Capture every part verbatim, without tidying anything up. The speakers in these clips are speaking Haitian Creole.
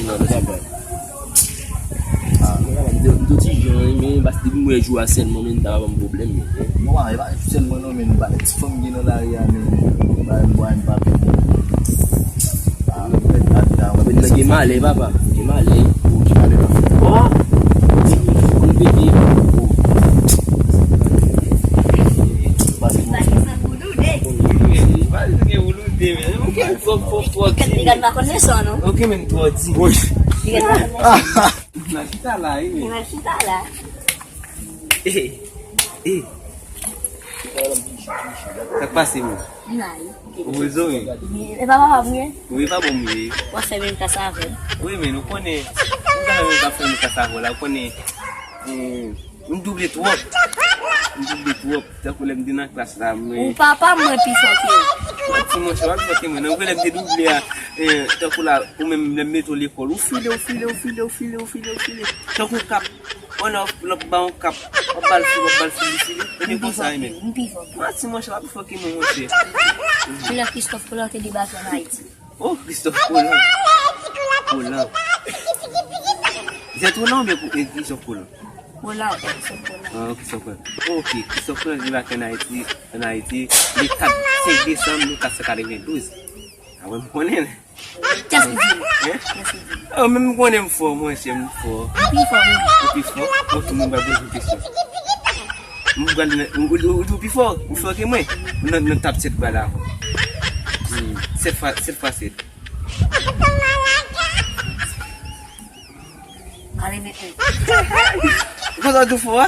Nan, nan, nan. M te, m te ti jan, men, paske depi m wè jou a sèlman, men, ta pa ban m pwoblèm, men. Bon, e pa sèlman non, men, ba ti fanm gen nan lari a, men, ba m bwa, m pa pè. Ah, men, men, men, men, gen malè, papa, gen malè. Oh, ki malè, papa? Oh! Konn pete. Ba li sa pou nou de. Ba li sa pou nou de, men. Ok, fò, fò, fò. Li gad pa konn leson, non? Ok, men, twò di. Li gad pa konn leson. Nan chita la, wi, men. Nan chita la. Eh, eh. Sa k pase, men? Ou rezo, wi. E pa papa m ye? Wi, pa bon m ye. W ap fè menm klas avè m. Wi, men nou konnen, nou konnen nou t ap fè menm klas avè w la, ou konnen, eh, m double twòp. M double twòp. Tankou lè m te nan klas la, mwen. Ou papa mwen pi fò ke ou. Manti, monchè, w ap fè ke mwen. Nan lè m te double a, eh, tankou la, ou menm lè m mete w lekòl, ou file, ou file, ou file, ou file, ou file, ou file. Tankou kap, on off, lòt ba yon kap, w ap ba l file, w ap ba l file, file. Ebyen konsa, men. M pi fò ke ou. Manti, monchè, w ap fè ke mwen, monchè. Ki lè Christophe Colomb te debake ann Ayiti? Oh, Christophe Colomb. Colomb. Zèt Roland oubyen Kou-, eh, Christophe Colomb? Colomb, Christophe Colomb. Ah, Christophe Colomb. Ok, Christophe Colomb rive ann Ayiti, ann Ayiti, le kat, senk desanm mil kat san katrevendouz. Ah, wè, m konnen. Kiyès ki di? Hein? Kiyès ki di? Oh, men m konnen m fò, monchè, m fò. Ou pi fò, wi. Ou pi fò? Ok, mwen ba poze yon kesyon. M pral nan, ou, ou, ou, ou pi fò, ou fò ke mwen. Nan, nan top sèt ba la. Hmm, sèt fwa, sèt fwa sèt. Katreven en. Konsa w tou fò a?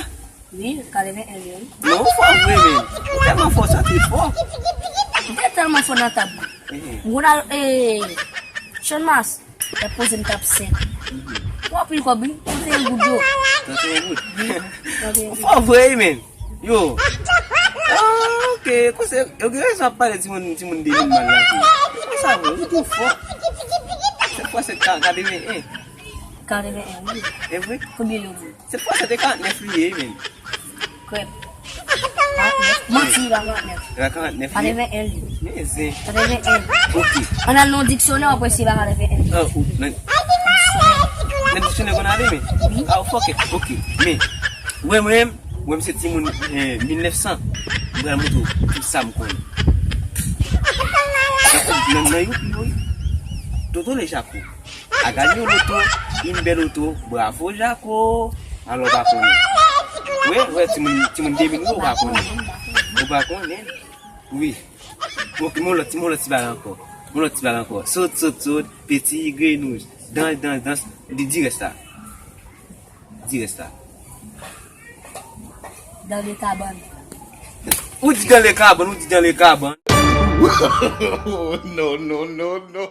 Wi, katreven en li ye, wi. Non, ou fò vre, men. Ou tèlman fò, sa te fò. M te tèlman fò nan tab. Mhm. M konn al, eh, Channmas, y ap poze m tab senk. Mhm. Ou anpil kòb, wi. Trannteyen goud yo. Trannteyen goud. Wi, trannteyen goud. Ou fò vre, men. Yo. Ah, ok. Konsa, yo gen rezon ap pale timoun, timoun de moun mal la. Konsa vre, ou tou fò. Sèt fwa sèt ka, katreven en. Katreven en, wi. E vre? Konbyen yo di? Sèt fwa sèt e karantnèf li ye, men. Krèp. Karantnèf. Manti, li pa karantnèf. Li pa karantnèf li ye? Katreven en li. Men zen. Katreven en. Ok. Ann al nan diksyonè, w ap wè si li pa katreven en li. Ah, ou, nan, nan diksyonè konn ale, men? Wi. Ah, ou fòkè. Ok. Men, wè mwen, wè m se timoun, eh, mil nèf san. M pral montre w tout sa m konnen. Nan, nan, nan, yo, yo, yo. Toto le Jako. A gagné yon loto, une belle auto. Bravo, Jako. Alò, w pa konnen. Wi, wi, timoun, timoun de mil, wi, w pa konnen. Ou pa konnen? Wi. Ok, men yon lòt, men yon lòt ti bagay ankò. Men yon lòt ti bagay ankò. Sot, sot, sot, peti, grenouj. Dans, dans, dans. Di, di rès la. Di rès la. Dans le cabanon. Ou di dans le cabanon, ou di dans le cabanon. No, no, no, no.